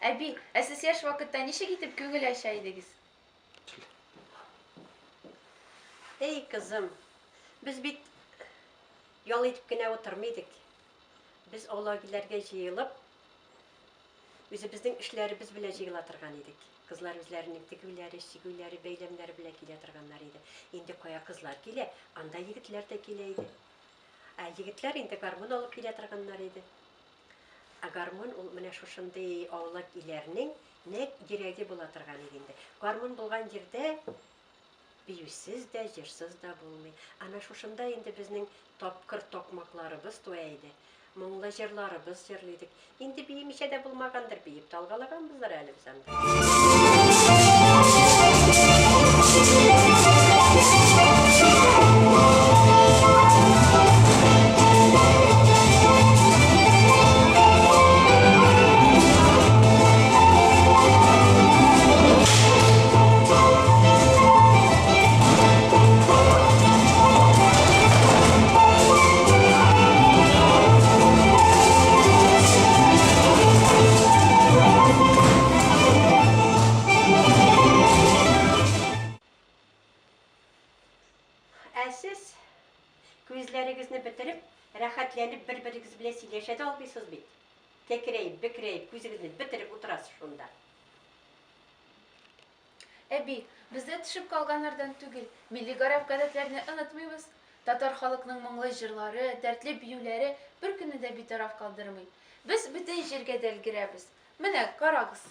Әби, ә сез яшь вакытта ничек итеп күңел ача идегез? Әй, кызым, без бит ял итеп кенә утырмый идек. Без аулак өйләргә җыелып, үзебезнең эшләребез белән җыела торган идек. Кызлар үзләренең тегүләре, чигүләре, бәйләмнәре белән килә торганнар иде. Инде кая кызлар килә, анда егетләр дә килә иде. Ә егетләр инде гармун алып килә торганнар иде. Ә гармун ул менә шушындый аулак өйләрнең нәкъ йөрәге була торган иде инде. Гармун булган җирдә биюсез дә, җырсыз да булмый. Ана шушында инде безнең тапкыр такмакларыбыз туа иде. Моңлы җырларыбыз җырлый идек. Инде биемичә дә булмагандыр, биеп тә алгалаганбыздыр әле без анда. Ә сез күзләрегезне бетереп, рәхәтләнеп бер-берегез белән сөйләшә дә алмыйсыз бит. Кәкрәеп, бөкрәеп, күзегезне бетереп утырасыз шунда. Әби, без дә төшеп калганнардан түгел, милли гореф-гадәтләрне онытмыйбыз. Татар халыкның моңлы җырлары, дәртле биюләре беркемне дә битараф калдырмый. Без бөтен җиргә дә өлгерәбез. Менә, карагыз.